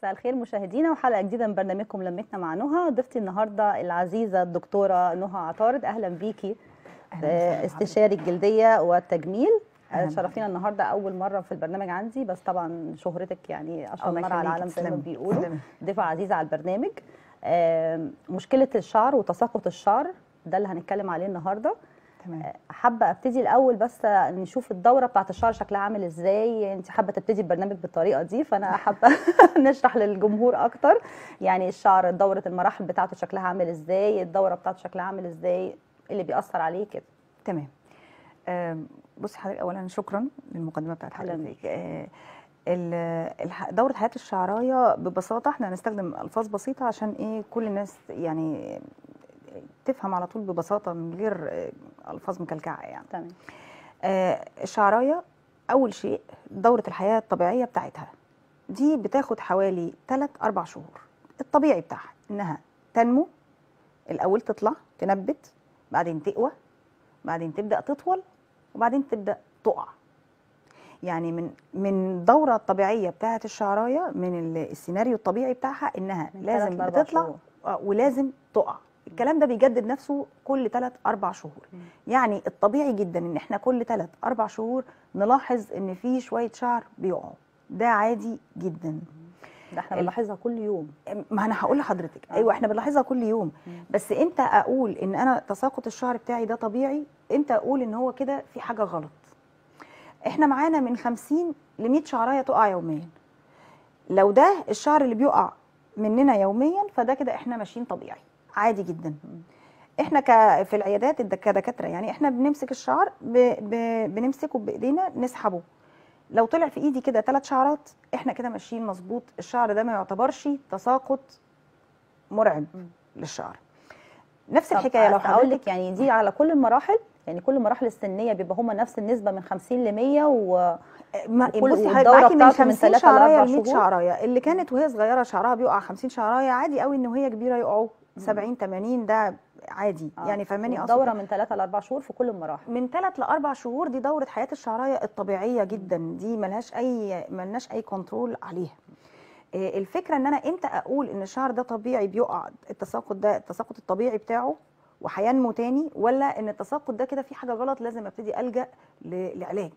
مساء الخير مشاهدينا، وحلقه جديدة من برنامجكم لمتنا مع نهى. ضيفتي النهارده العزيزة الدكتورة نهى عطارد، اهلا بيكي. استشاري الجلدية والتجميل، شرفتينا النهارده اول مرة في البرنامج عندي، بس طبعا شهرتك يعني اشهر مرة على العالم زي ما بيقولوا. ضيفه عزيزه على البرنامج. مشكلة الشعر وتساقط الشعر ده اللي هنتكلم عليه النهارده. تمام. حابة ابتدي الاول بس نشوف الدورة بتاعه الشعر شكلها عامل ازاي. انت حابة تبتدي البرنامج بالطريقة دي، فانا حابة نشرح للجمهور اكتر يعني الشعر، دوره المراحل بتاعته شكلها عامل ازاي، الدورة بتاعته شكلها عامل ازاي، اللي بيأثر عليه كده. تمام. بصي حضرتك، اولا شكرا للمقدمة بتاعت حضرتك. دوره حياة الشعرايه ببساطة، احنا هنستخدم الفاظ بسيطة عشان ايه كل الناس يعني تفهم على طول ببساطة من غير الفاظ مكلكعه يعني. تمام. الشعرايه اول شيء دوره الحياة الطبيعية بتاعتها دي بتاخد حوالي 3-4 شهور. الطبيعي بتاعها انها تنمو الاول، تطلع تنبت، بعدين تقوى، بعدين تبدا تطول، وبعدين تبدا تقع. يعني من الدورة الطبيعية بتاعه الشعرايه، من السيناريو الطبيعي بتاعها انها لازم بتطلع ولازم تقع. الكلام ده بيجدد نفسه كل 3-4 شهور. يعني الطبيعي جدا ان احنا كل 3-4 شهور نلاحظ ان في شوية شعر بيقعوا، ده عادي جدا. ده احنا بنلاحظها كل يوم. ما انا هقول لحضرتك. ايوه احنا بنلاحظها كل يوم. بس امتى اقول ان انا تساقط الشعر بتاعي ده طبيعي؟ امتى اقول ان هو كده في حاجة غلط؟ احنا معانا من 50 ل 100 شعرايه تقع يوميا. لو ده الشعر اللي بيقع مننا يوميا فده كده احنا ماشيين طبيعي عادي جدا. احنا في العيادات كدكاتره يعني احنا بنمسك الشعر بنمسكه بايدينا نسحبه. لو طلع في ايدي كده 3 شعرات احنا كده ماشيين مظبوط، الشعر ده ما يعتبرش تساقط مرعب للشعر. نفس الحكاية لو حضرتك اقول لك يعني دي على كل المراحل، يعني كل المراحل السنية بيبقى هما نفس النسبة من 50 ل 100 و بصي معاكي من 50 شعرايه ل 100 شعرايه. اللي كانت وهي صغيرة شعرها بيقع 50 شعرايه عادي قوي، ان وهي كبيرة يقعوا 70 80 ده عادي. يعني فاهماني؟ اصلا دوره من 3 ل 4 شهور في كل المراحل. من 3 ل 4 شهور دي دوره حياة الشعرايه الطبيعية جدا، دي ملناش اي control عليها. الفكرة ان انا امتى اقول ان الشعر ده طبيعي بيقع، التساقط ده التساقط الطبيعي بتاعه وهينمو تاني، ولا ان التساقط ده كده في حاجة غلط لازم ابتدي الجا لعلاج.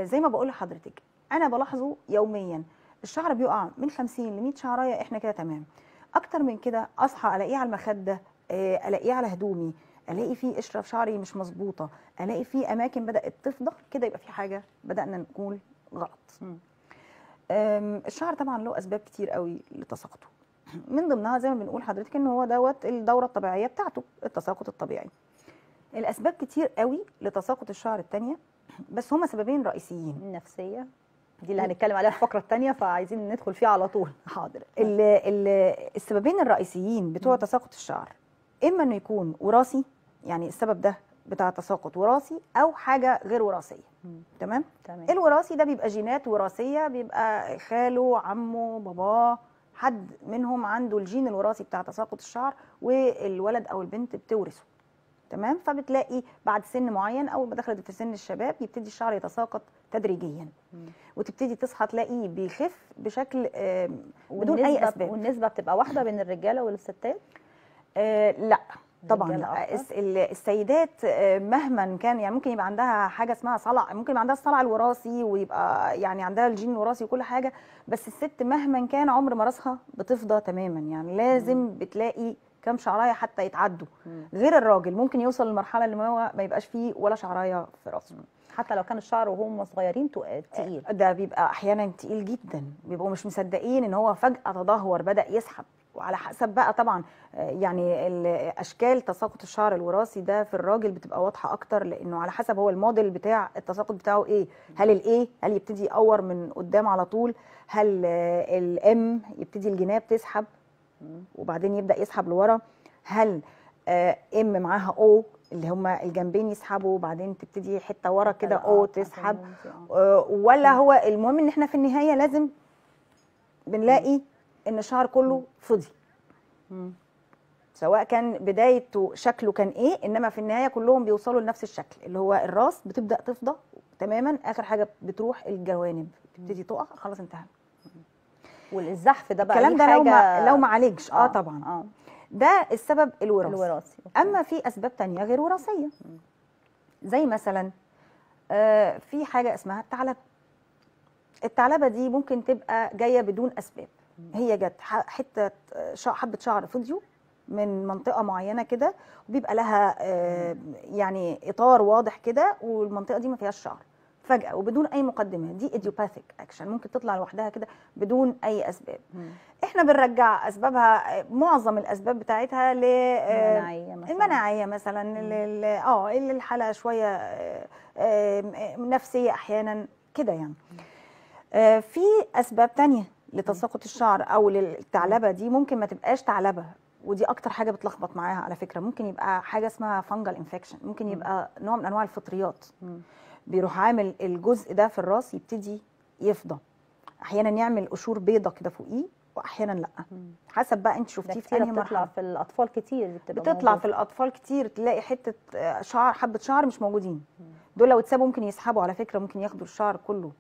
زي ما بقول لحضرتك انا بلاحظه يوميا، الشعر بيقع من 50 ل 100 شعرايه احنا كده تمام. اكتر من كده اصحى الاقيه على المخدة، الاقيه على هدومي، الاقي فيه قشرة في شعري مش مظبوطة، الاقي فيه اماكن بدات تفضى كده، يبقى في حاجة بدانا نقول غلط. الشعر طبعا له اسباب كتير قوي لتساقطه، من ضمنها زي ما بنقول حضرتك ان هو دوت الدورة الطبيعية بتاعته، التساقط الطبيعي. الاسباب كتير قوي لتساقط الشعر الثانية، بس هما سببين رئيسيين. النفسية دي اللي هنتكلم عليها في الفقرة الثانية، فعايزين ندخل فيها على طول. حاضر. السببين الرئيسيين بتوع تساقط الشعر اما انه يكون وراثي، يعني السبب ده بتاع تساقط وراثي، او حاجة غير وراثية. تمام؟ تمام. الوراثي ده بيبقى جينات وراثية، بيبقى خاله، عمه، باباه، حد منهم عنده الجين الوراثي بتاع تساقط الشعر، والولد او البنت بتورثه. تمام؟ فبتلاقي بعد سن معين اول ما دخلت في سن الشباب يبتدي الشعر يتساقط تدريجيا، وتبتدي تصحى تلاقيه بيخف بشكل بدون اي اسباب. والنسبه بتبقى واحدة بين الرجالة والستات؟ لا طبعا لا. السيدات مهما كان يعني ممكن يبقى عندها حاجة اسمها صلع، ممكن يبقى عندها الصلع الوراثي ويبقى يعني عندها الجين الوراثي وكل حاجة، بس الست مهما كان عمر ما راسها بتفضى تماما، يعني لازم بتلاقي كام شعرايه حتى يتعدوا. غير الراجل ممكن يوصل للمرحلة اللي هو ما يبقاش فيه ولا شعرايه في راسه، حتى لو كان الشعر وهم صغيرين تقيل. ده بيبقى احيانا تقيل جدا، بيبقوا مش مصدقين ان هو فجاة تدهور بدا يسحب. وعلى حسب بقى طبعا يعني اشكال تساقط الشعر الوراثي ده في الراجل بتبقى واضحة اكتر، لانه على حسب هو الموديل بتاع التساقط بتاعه ايه، هل ال A هل يبتدي يقور من قدام على طول، هل ال M يبتدي الجناب تسحب وبعدين يبدا يسحب لورا، هل M معاها O اللي هما الجنبين يسحبوا وبعدين تبتدي حتة ورا كده O تسحب، ولا هو المهم ان احنا في النهاية لازم بنلاقي ان الشعر كله فضي، سواء كان بدايته شكله كان ايه، انما في النهاية كلهم بيوصلوا لنفس الشكل اللي هو الراس بتبدا تفضى تماما، اخر حاجة بتروح الجوانب تبتدي تقع، خلاص انتهى. والزحف ده بقى الكلام ده لو ما عالجش طبعا. ده السبب الوراثي. اما في اسباب تانية غير وراثية، زي مثلا في حاجة اسمها الثعلبه. الثعلبه دي ممكن تبقى جاية بدون اسباب، هي جت حتة حبه شعر فضيو من منطقة معينة كده، وبيبقى لها يعني اطار واضح كده، والمنطقة دي ما فيهاش شعر فجاة وبدون اي مقدمه. دي idiopathic action، ممكن تطلع لوحدها كده بدون اي اسباب. احنا بنرجع اسبابها، معظم الاسباب بتاعتها للمناعيه مثلا، المناعية مثلا، الحالة شوية نفسية احيانا كده يعني. في اسباب تانية لتساقط الشعر او للثعلبه دي، ممكن ما تبقاش ثعلبة، ودي اكتر حاجة بتلخبط معاها على فكرة. ممكن يبقى حاجة اسمها fungal infection، ممكن يبقى نوع من انواع الفطريات، بيروح عامل الجزء ده في الراس يبتدي يفضى، احيانا يعمل قشور بيضة كده فوقيه، واحيانا لا، حسب بقى انت شفتيه في انهي مرحلة. بتطلع في الاطفال كتير، بتطلع في الاطفال كتير، تلاقي حتة شعر، حبه شعر مش موجودين. دول لو اتسابوا ممكن يسحبوا على فكرة، ممكن ياخدوا الشعر كله.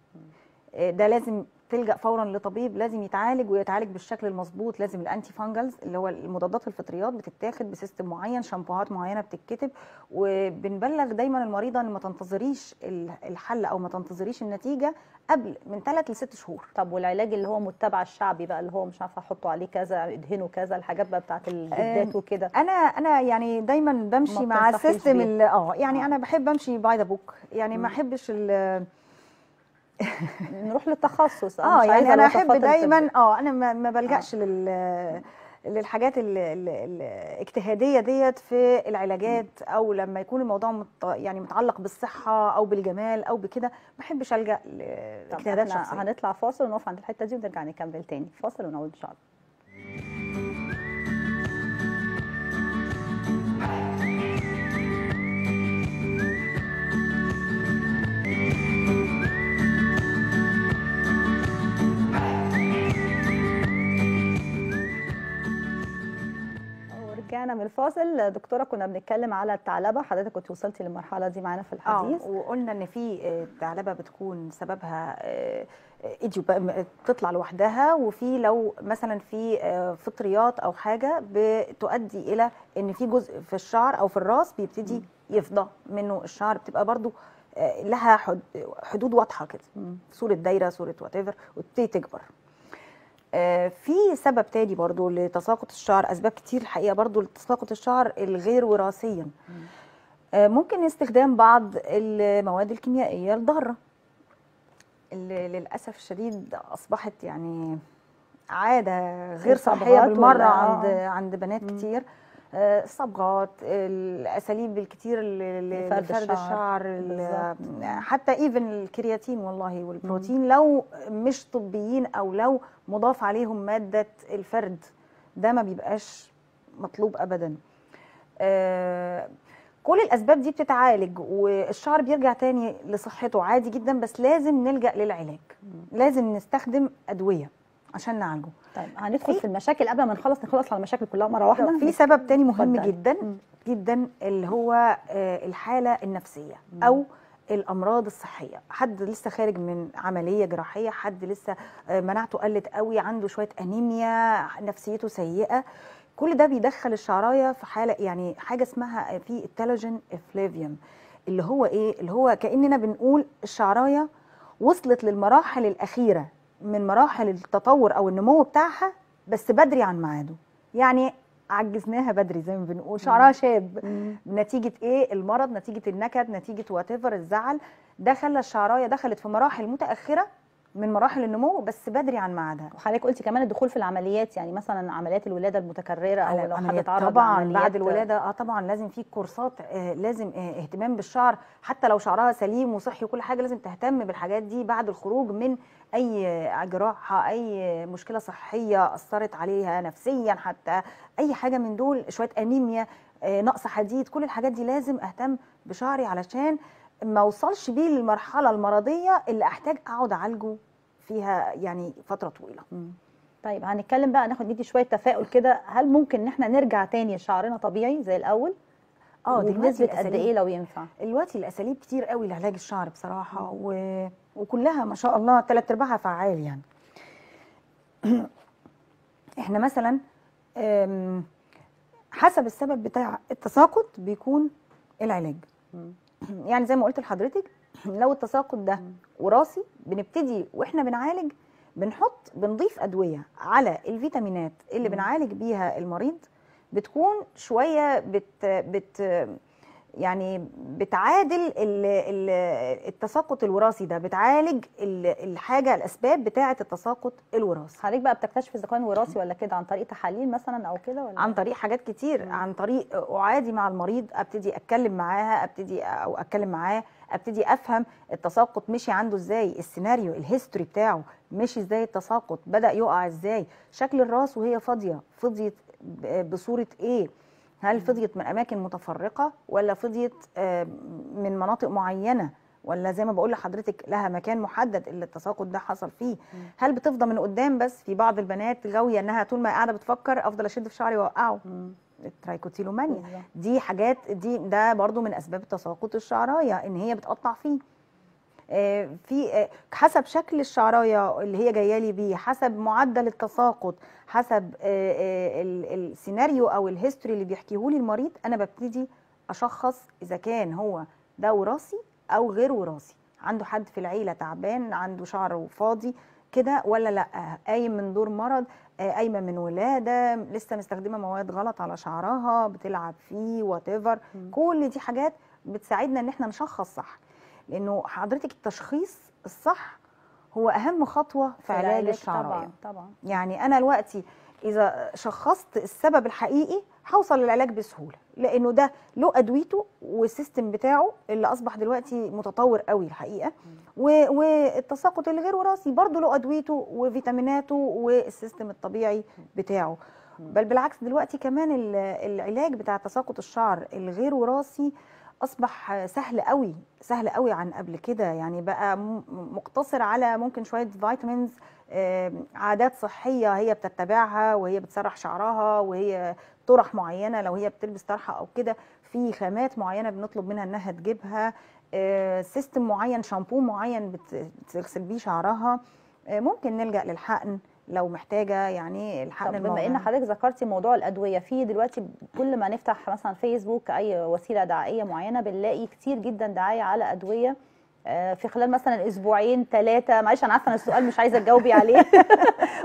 ده لازم تلجأ فورا لطبيب، لازم يتعالج ويتعالج بالشكل المظبوط. لازم ال antifungals اللي هو المضادات الفطريات بتتاخد ب system معين، شامبوهات معينة بتتكتب، وبنبلغ دايما المريضة ان ما تنتظريش الحل او ما تنتظريش النتيجة قبل من 3 ل 6 شهور. طب والعلاج اللي هو متبع الشعبي بقى، اللي هو مش عارفه احطه عليه كذا، ادهنه كذا، الحاجات بقى بتاعت الجدات وكده؟ انا يعني دايما بمشي مع ال system اللي يعني انا بحب امشي by the book، يعني ما احبش نروح للتخصص. يعني انا احب دايما انا ما بلجأش للحاجات الاجتهادية ديت في العلاجات، او لما يكون الموضوع يعني متعلق بالصحة او بالجمال او بكده، ما بحبش الجأ لاجتهادات شخصية. هنطلع فاصل ونقف عند الحتة دي ونرجع نكمل تاني. فاصل ونعود ان شاء الله. رجعنا من الفاصل. دكتورة كنا بنتكلم على الثعلبه، حضرتك كنت وصلتي للمرحلة دي معانا في الحديث. وقلنا ان في ثعلبة بتكون سببها بتطلع لوحدها، وفي لو مثلا في فطريات او حاجة بتؤدي الى ان في جزء في الشعر او في الراس بيبتدي يفضى منه الشعر، بتبقى برضو لها حدود واضحة كده، صوره دايرة، صوره whatever، وتبتدي تكبر. في سبب تاني برضو لتساقط الشعر، أسباب كتير الحقيقة برضو لتساقط الشعر الغير وراثيا. ممكن استخدام بعض المواد الكيميائية الضارة اللي للأسف الشديد أصبحت يعني عادة غير صحية بالمرة عند بنات كتير. الصبغات، الاساليب الكتير لفرد الشعر، حتى even الكرياتين والله والبروتين لو مش طبيين او لو مضاف عليهم مادة الفرد ده ما بيبقاش مطلوب ابدا. كل الاسباب دي بتتعالج والشعر بيرجع تاني لصحته عادي جدا، بس لازم نلجأ للعلاج، لازم نستخدم ادوية عشان نعالجه. طيب هندخل في المشاكل قبل ما نخلص على المشاكل كلها مرة واحدة. في سبب تاني مهم جدا جدا اللي هو الحالة النفسية او الامراض الصحية. حد لسه خارج من عملية جراحية، حد لسه مناعته قلت قوي، عنده شوية انيميا، نفسيته سيئه، كل ده بيدخل الشعرايه في حاله، يعني حاجة اسمها في ال telogen effluvium، اللي هو ايه؟ اللي هو كاننا بنقول الشعرايه وصلت للمراحل الاخيرة من مراحل التطور او النمو بتاعها، بس بدري عن ميعاده، يعني عجزناها بدري زي ما بنقول، شعرها شاب. نتيجة ايه؟ المرض، نتيجة النكد، نتيجة whatever، الزعل ده خلى الشعرايه دخلت في مراحل متاخرة من مراحل النمو بس بدري عن ميعادها. وحضرتك قلتي كمان الدخول في العمليات، يعني مثلا عمليات الولادة المتكررة، او لو حد اتعرض طبعا بعد الولادة طبعا لازم في كورسات، لازم اهتمام بالشعر، حتى لو شعرها سليم وصحي وكل حاجة لازم تهتم بالحاجات دي بعد الخروج من اي جراحه، اي مشكلة صحية اثرت عليها نفسيا، حتى اي حاجة من دول، شوية انيميا، نقص حديد، كل الحاجات دي لازم اهتم بشعري علشان ما اوصلش بيه للمرحلة المرضية اللي احتاج اقعد اعالجه فيها يعني فترة طويلة. طيب هنتكلم بقى، ناخد ندي شوية تفاؤل كده، هل ممكن ان احنا نرجع تاني شعرنا طبيعي زي الاول؟ بنسبة قد ايه لو ينفع؟ دلوقتي الاساليب كتير قوي لعلاج الشعر بصراحة، وكلها ما شاء الله 3/4 فعال. يعني احنا مثلا حسب السبب بتاع التساقط بيكون العلاج. يعني زي ما قلت لحضرتك لو التساقط ده وراثي بنبتدي واحنا بنعالج بنضيف ادوية على الفيتامينات اللي بنعالج بيها المريض، بتكون شوية بت بت يعني بتعادل التساقط الوراثي ده، بتعالج الحاجة الاسباب بتاعه التساقط الوراثي. حضرتك بقى بتكتشف اذا كان وراثي ولا كده عن طريق تحاليل مثلا او كده، ولا عن طريق حاجات كتير؟ عن طريق اعادي مع المريض، ابتدي اتكلم معاها، ابتدي او اتكلم معاه، ابتدي افهم التساقط مشي عنده ازاي، السيناريو ال history بتاعه مشي ازاي، التساقط بدا يقع ازاي، شكل الراس وهي فاضية، فضيت بصورة ايه، هل فضيت من اماكن متفرقة ولا فضيت من مناطق معينة، ولا زي ما بقول لحضرتك لها مكان محدد اللي التساقط ده حصل فيه. هل بتفضى من قدام بس؟ في بعض البنات غاويه انها طول ما قاعدة بتفكر افضل اشد في شعري واوقعه، ال trichotillomania دي حاجات دي ده برضو من اسباب تساقط الشعرايه، ان هي بتقطع فيه. في حسب شكل الشعرايه اللي هي جاية لي بيه، حسب معدل التساقط، حسب السيناريو او ال history اللي بيحكيه لي المريض، انا ببتدي اشخص اذا كان هو ده وراثي او غير وراثي، عنده حد في العيلة تعبان، عنده شعره فاضي كده ولا لا، قايم من دور مرض، قايمة من ولاده، لسه مستخدمة مواد غلط على شعرها، بتلعب فيه whatever. كل دي حاجات بتساعدنا ان احنا نشخص صح، لانه حضرتك التشخيص الصح هو اهم خطوة في علاج الشعرايه. طبعا طبعا. يعني انا دلوقتي اذا شخصت السبب الحقيقي هوصل للعلاج بسهولة، لانه ده له ادويته وال system بتاعه اللي اصبح دلوقتي متطور قوي الحقيقة، والتساقط اللي غير وراثي برضه له ادويته وفيتاميناته وال system الطبيعي بتاعه. بل بالعكس دلوقتي كمان العلاج بتاع تساقط الشعر الغير وراثي اصبح سهل قوي، سهل قوي عن قبل كده. يعني بقى مقتصر على ممكن شوية vitamins، عادات صحية هي بتتبعها وهي بتسرح شعرها، وهي طرح معينة لو هي بتلبس طرحه او كده، في خامات معينة بنطلب منها انها تجيبها، system معين، شامبو معين بتغسل بيه شعرها. ممكن نلجأ للحقن لو محتاجه، يعني الحقن. طب بما ان حضرتك ذكرتي موضوع الادوية، في دلوقتي كل ما نفتح مثلا فيسبوك اي وسيلة دعائيه معينة بنلاقي كتير جدا دعاية على ادوية في خلال مثلا اسبوعين ثلاثة. معلش انا عارفه ان السؤال مش عايزه تجاوبي عليه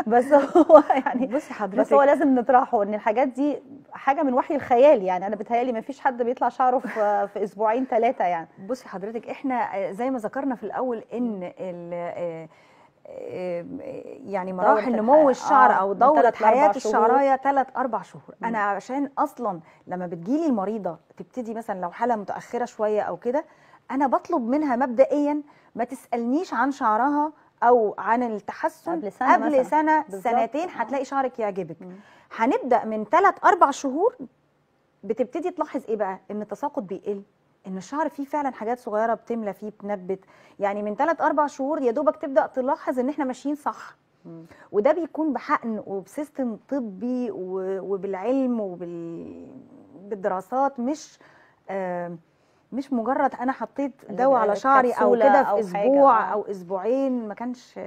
بس هو يعني بصي حضرتك، بس هو لازم نطرحه ان الحاجات دي حاجة من وحي الخيال. يعني انا بتهيألي ما فيش حد بيطلع شعره في اسبوعين ثلاثة. يعني بصي حضرتك، احنا زي ما ذكرنا في الاول ان يعني مراحل نمو الشعر او دوره حياة الشعرايه 3-4 شهور. انا عشان اصلا لما بتجيلي المريضة تبتدي مثلا لو حاله متاخرة شوية او كده، انا بطلب منها مبدئيا ما تسالنيش عن شعرها او عن التحسن قبل سنة سنتين، هتلاقي شعرك يعجبك. هنبدا من 3-4 شهور بتبتدي تلاحظ ايه بقى؟ ان التساقط بيقل، ان الشعر فيه فعلا حاجات صغيرة بتملى فيه، بتنبت. يعني من 3-4 شهور يا دوبك تبدا تلاحظ ان احنا ماشيين صح. وده بيكون بحقن وب system طبي وبالعلم وبالدراسات، مش مجرد انا حطيت دواء على شعري او كده في اسبوع او اسبوعين. ما كانش.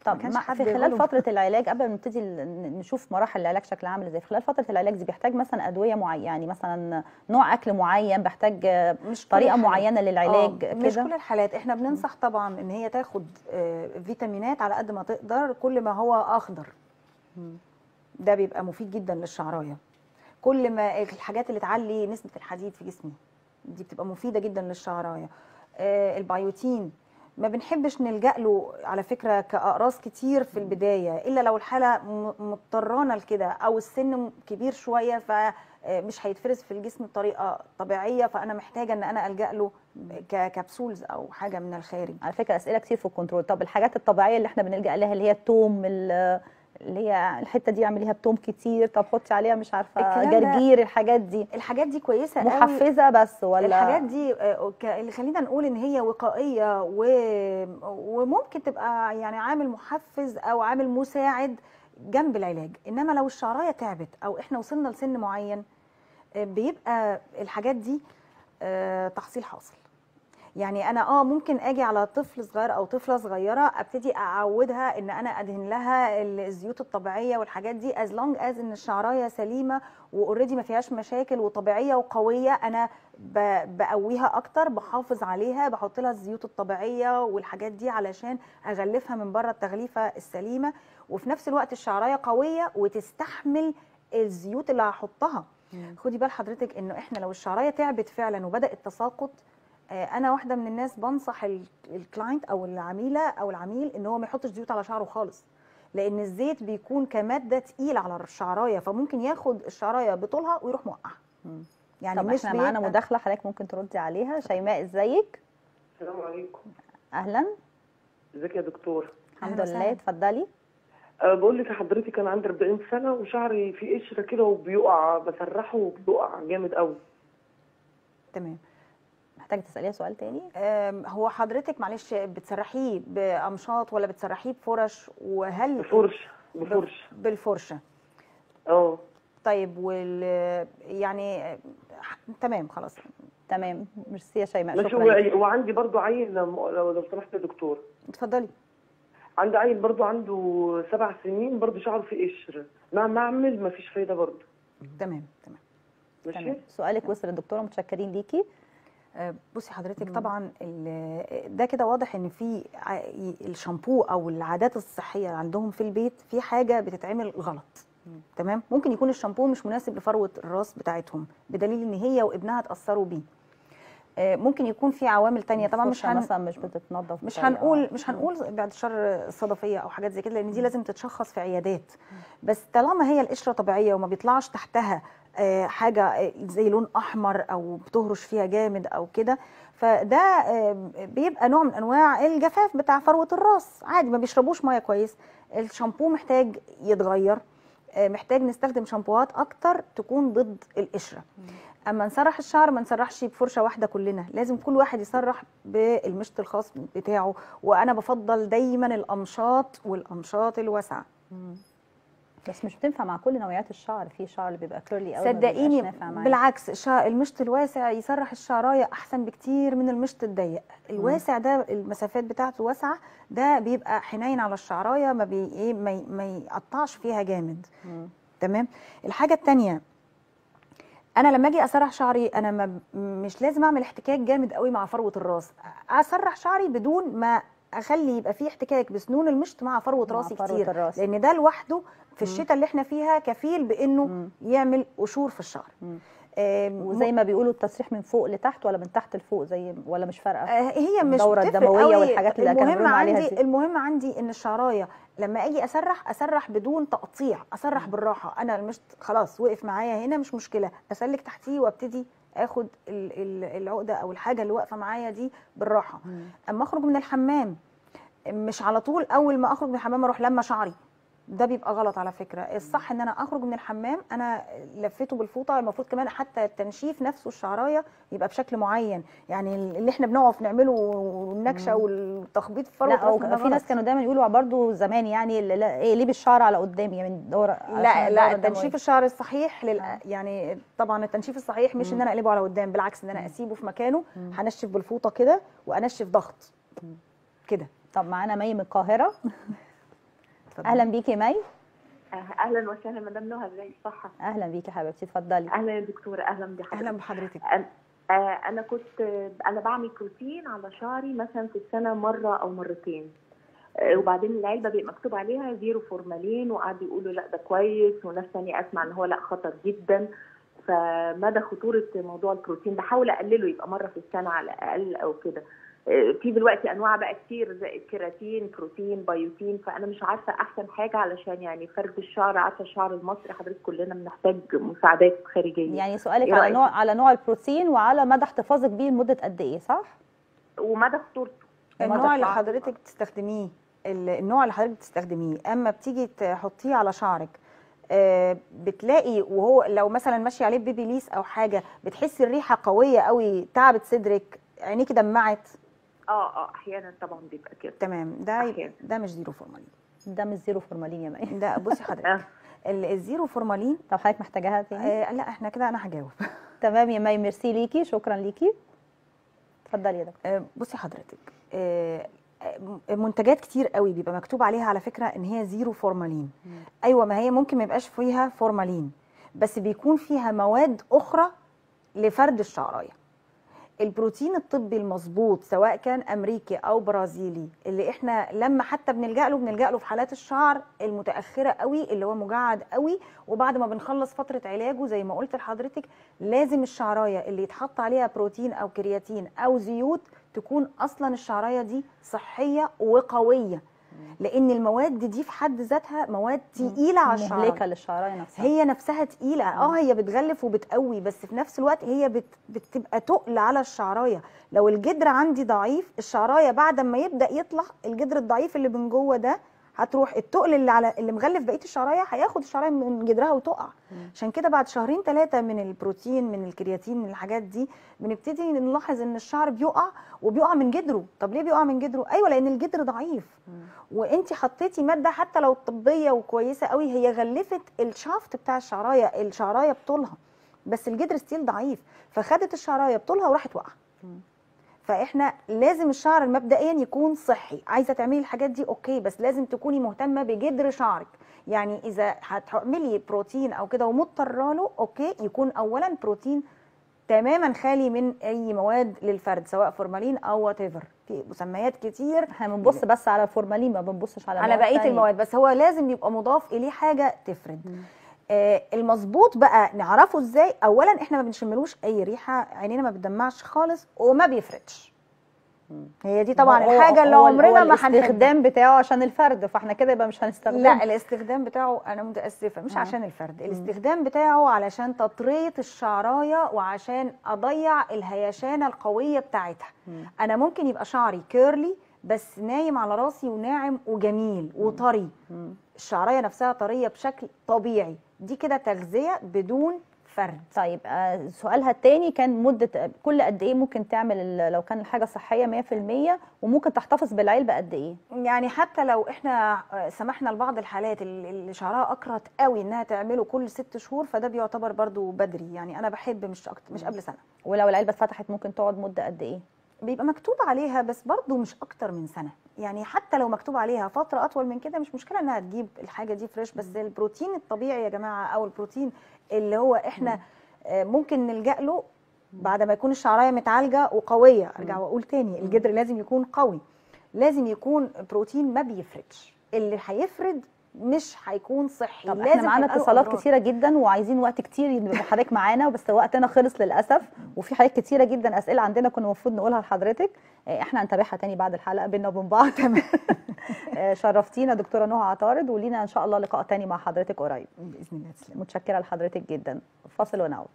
طب في خلال فترة العلاج قبل ما نبتدي نشوف مراحل العلاج شكلها عامل ازاي، في خلال فترة العلاج دي بيحتاج مثلا ادوية معينة، يعني مثلا نوع اكل معين، بيحتاج مش طريقه معينة للعلاج كده؟ مش كل الحالات. احنا بننصح طبعا ان هي تاخد فيتامينات على قد ما تقدر، كل ما هو اخضر ده بيبقى مفيد جدا للشعرايه. كل ما الحاجات اللي تعلي نسبه الحديد في جسمي دي بتبقى مفيدة جدا للشعرايه. البيوتين ما بنحبش نلجأ له على فكرة كأقراص كتير في البداية، إلا لو الحالة مضطرانا لكده أو السن كبير شوية فمش هيتفرز في الجسم بطريقة طبيعية، فأنا محتاجة إن أنا ألجأ له ك capsules أو حاجة من الخارج. على فكرة أسئلة كتير في الكنترول. طب الحاجات الطبيعية اللي احنا بنلجأ لها اللي هي التوم، اللي هي الحتة دي اعمليها بتوم كتير، طب حطي عليها مش عارفه جرجير، الحاجات دي، الحاجات دي كويسة قوي، محفزه بس ولا الحاجات دي اللي خلينا نقول ان هي وقائيه وممكن تبقى يعني عامل محفز او عامل مساعد جنب العلاج. انما لو الشعرايه تعبت او احنا وصلنا لسن معين بيبقى الحاجات دي تحصيل حاصل. يعني انا ممكن اجي على طفل صغير او طفله صغيرة ابتدي اعودها ان انا ادهن لها الزيوت الطبيعية والحاجات دي، as long as ان الشعرايه سليمة و already ما فيهاش مشاكل وطبيعيه وقويه، انا بقويها اكتر، بحافظ عليها، بحط لها الزيوت الطبيعية والحاجات دي علشان اغلفها من بره التغليفه السليمة، وفي نفس الوقت الشعرايه قوية وتستحمل الزيوت اللي هحطها. خدي بال حضرتك انه احنا لو الشعرايه تعبت فعلا وبدا التساقط، انا واحدة من الناس بنصح ال client او العميله او العميل ان هو ما يحطش زيوت على شعره خالص، لان الزيت بيكون كمادة تقيلة على الشعرايه، فممكن ياخد الشعرايه بطولها ويروح موقعها. يعني طب مش احنا معانا مداخله حضرتك ممكن تردي عليها. شيماء ازيك؟ السلام عليكم. اهلا، ازيك يا دكتور؟ الحمد لله، اتفضلي. بقول لك لحضرتك انا عندي 40 سنة وشعري فيه قشرة كده وبيقع، بسرحه وبيقع جامد قوي. تمام. محتاجه تساليها سؤال تاني؟ هو حضرتك معلش بتسرحيه بامشاط ولا بتسرحيه بفرش؟ وهل بفرش؟ بفرش. بالفرشه. طيب يعني تمام خلاص. تمام، ميرسي يا شيماء، شكرا. وعندي برضو عيل لو سمحت يا دكتور. اتفضلي. عندي عيل برضو عنده 7 سنين برضو شعره فيه قشر، مهما اعمل مفيش فايده برضو. تمام تمام. ماشي، سؤالك وصل للدكتوره، متشكرين ليكي. بصي حضرتك طبعا ده كده واضح ان في الشامبو او العادات الصحية عندهم في البيت في حاجة بتتعمل غلط. تمام، ممكن يكون الشامبو مش مناسب لفروه الراس بتاعتهم، بدليل ان هي وابنها اتاثروا بيه. ممكن يكون في عوامل تانية طبعا، مش مثلا مش بتتنظف، مش هنقول بعد الشر صدفيه او حاجات زي كده، لان دي لازم تتشخص في عيادات. بس طالما هي القشرة طبيعية وما بيطلعش تحتها حاجة زي لون احمر او بتهرش فيها جامد او كده، فده بيبقى نوع من انواع الجفاف بتاع فروه الراس. عادي، ما بيشربوش مية كويس، الشامبو محتاج يتغير، محتاج نستخدم شامبوهات اكتر تكون ضد القشرة. اما نسرح الشعر ما نسرحش بفرشه واحدة كلنا، لازم كل واحد يسرح بالمشط الخاص بتاعه، وانا بفضل دايما الامشاط والامشاط الواسعة. بس مش بتنفع مع كل نوعيات الشعر، في شعر اللي بيبقى curly قوي صدقيني بالعكس، المشط الواسع يسرح الشعرايه احسن بكتير من المشط الضيق. الواسع ده المسافات بتاعته واسعة، ده بيبقى حنين على الشعرايه، ما بي ايه ما يقطعش فيها جامد. تمام. الحاجة الثانية، انا لما اجي اسرح شعري انا مش لازم اعمل احتكاك جامد قوي مع فروه الراس، اسرح شعري بدون ما اخلي يبقى فيه احتكاك بسنون المشط مع فروه راسي كتير، لان ده لوحده في الشتاء اللي احنا فيها كفيل بانه يعمل قشور في الشعر. وزي ما بيقولوا التسريح من فوق لتحت ولا من تحت لفوق، زي ولا مش فارقه؟ هي مش الدورة الدموية والحاجات اللي كانوا بيقولوا عليها دي. المهم عندي ان الشعرايه لما اجي اسرح، اسرح بدون تقطيع، اسرح بالراحة. انا المشط خلاص وقف معايا هنا مش مشكلة، اسلك تحتيه وابتدي اخد العقدة او الحاجة اللي واقفة معايا دي بالراحة. اما اخرج من الحمام مش على طول اول ما اخرج من الحمام اروح لما شعري، ده بيبقى غلط على فكرة. الصح ان انا اخرج من الحمام انا لفيته بالفوطه، المفروض كمان حتى التنشيف نفسه الشعرايه يبقى بشكل معين، يعني اللي احنا بنقف نعمله والنكشه والتخبيط في فروه لا، في ناس كانوا دايما يقولوا برضو زمان يعني ايه ليه بالشعر على قدام، يعني دوره لا لا، تنشيف الشعر الصحيح يعني طبعا التنشيف الصحيح مش ان انا اقلبه على قدام، بالعكس ان انا اسيبه في مكانه، هنشف بالفوطه كده وانشف ضغط كده. طب معانا مي من القاهرة. اهلا بيكي يا مي. اهلا وسهلا مدام نهى، ازيك؟ الصحة؟ اهلا بيكي حبيبتي، اتفضلي. اهلا يا دكتورة، اهلا بحضرتك. اهلا بحضرتك. انا كنت بعمل بروتين على شعري مثلا في السنة مرة او مرتين، وبعدين العلبة بيبقى مكتوب عليها zero formalin، وقعدوا يقولوا لا ده كويس، وناس ثانية اسمع ان هو لا خطر جدا. فمدى خطورة موضوع البروتين؟ بحاول اقلله يبقى مرة في السنة على الاقل او كده. في دلوقتي انواع بقى كتير زي الكيراتين، بروتين، بيوتين، فانا مش عارفه احسن حاجة علشان يعني فرد الشعر، عارفه الشعر المصري حضرتك كلنا بنحتاج مساعدات خارجية. يعني سؤالك على نوع، على نوع البروتين وعلى مدى احتفاظك بيه لمدة قد ايه، صح؟ ومدى خطورته. النوع اللي حضرتك بتستخدميه، النوع اللي حضرتك بتستخدميه اما بتيجي تحطيه على شعرك بتلاقي وهو لو مثلا ماشي عليه بيبي ليس او حاجة بتحسي الريحة قوية قوي، تعبت صدرك، عينيكي دمعت؟ احيانا طبعا بيبقى كده. تمام، ده ده مش zero formalin. ده مش zero formalin يا مي. ده بصي حضرتك ال zero formalin. طب حضرتك محتاجاها تاني؟ لا احنا كده انا هجاوب. تمام يا مي، ميرسي ليكي، شكرا ليكي. اتفضلي يا دكتور. بصي حضرتك، منتجات كتير قوي بيبقى مكتوب عليها على فكرة ان هي zero formalin. ايوه، ما هي ممكن ما يبقاش فيها فورمالين، بس بيكون فيها مواد اخرى لفرد الشعرايه. البروتين الطبي المظبوط سواء كان امريكي او برازيلي، اللي احنا لما حتى بنلجأ له بنلجأ له في حالات الشعر المتأخرة قوي، اللي هو مجعد قوي، وبعد ما بنخلص فترة علاجه زي ما قلت لحضرتك لازم الشعراية اللي يتحط عليها بروتين او كرياتين او زيوت تكون اصلا الشعراية دي صحية وقوية، لان المواد دي في حد ذاتها مواد تقيلة على الشعرايه، مهلكه للشعرايه نفسها، هي نفسها تقيلة. هي بتغلف وبتقوي، بس في نفس الوقت هي بتبقى تقل على الشعرايه. لو الجدر عندي ضعيف، الشعرايه بعد ما يبدا يطلع الجدر الضعيف اللي من جوه ده، هتروح التقل اللي على اللي مغلف بقية الشعرايه هياخد الشعرايه من جدرها وتقع. عشان كده بعد شهرين 3 من البروتين من الكرياتين من الحاجات دي بنبتدي نلاحظ ان الشعر بيقع، وبيقع من جدره. طب ليه بيقع من جدره؟ ايوه، لان الجدر ضعيف، وانت حطيتي مادة حتى لو طبية وكويسة قوي هي غلفت ال shaft بتاع الشعرايه، الشعرايه بطولها، بس الجدر still ضعيف، فخدت الشعرايه بطولها وراحت واقعه. فاحنا لازم الشعر مبدئيا يكون صحي. عايزه تعملي الحاجات دي okay، بس لازم تكوني مهتمة بجدر شعرك. يعني اذا هتعملي بروتين او كده ومضطره له، okay، يكون اولا بروتين تماما خالي من اي مواد للفرد، سواء فورمالين او whatever، في مسميات كتير. احنا بنبص بس على الفورمالين، ما بنبصش على بقية المواد، بس هو لازم يبقى مضاف اليه حاجة تفرد. المظبوط بقى نعرفه ازاي؟ اولا احنا ما بنشملوش اي ريحه، عينينا ما بتدمعش خالص، وما بيفردش. هي دي طبعا الحاجة اللي عمرنا ما هنستخدم الاستخدام بتاعه عشان الفرد، فاحنا كده يبقى مش هنستخدمه. لا، الاستخدام بتاعه انا متاسفه مش عشان الفرد، الاستخدام بتاعه علشان تطريه الشعرايه وعشان اضيع الهيشانه القوية بتاعتها. انا ممكن يبقى شعري curly بس نايم على راسي وناعم وجميل وطري، الشعرايه نفسها طرية بشكل طبيعي، دي كده تغذية بدون فرد. طيب سؤالها الثاني كان مده كل قد ايه ممكن تعمل لو كان الحاجة صحية 100%، وممكن تحتفظ بالعلبه قد ايه؟ يعني حتى لو احنا سمحنا لبعض الحالات اللي شعرها اكرت قوي انها تعمله كل 6 شهور، فده بيعتبر برضو بدري. يعني انا بحب مش أكتر، مش قبل سنة. ولو العلبة اتفتحت ممكن تقعد مده قد ايه؟ بيبقى مكتوب عليها بس برضو مش اكتر من سنة. يعني حتى لو مكتوب عليها فترة اطول من كده مش مشكلة انها تجيب الحاجة دي fresh. بس البروتين الطبيعي يا جماعة، او البروتين اللي هو احنا ممكن نلجأ له بعد ما يكون الشعرايه متعالجه وقويه. ارجع واقول تاني، الجدر لازم يكون قوي، لازم يكون بروتين ما بيفردش. اللي هيفرد مش هيكون صحي. طب احنا معانا اتصالات كتيرة جدا وعايزين وقت كتير يبقى حضرتك معانا، بس وقتنا خلص للاسف، وفي حاجات كتيرة جدا اسئلة عندنا كنا المفروض نقولها لحضرتك، احنا هنتابعها تاني بعد الحلقة بينا وبين بعض. تمام. شرفتينا دكتوره نهى عطارد، ولينا ان شاء الله لقاء تاني مع حضرتك قريب باذن الله. تسلم. متشكره لحضرتك جدا. فاصل ونعود.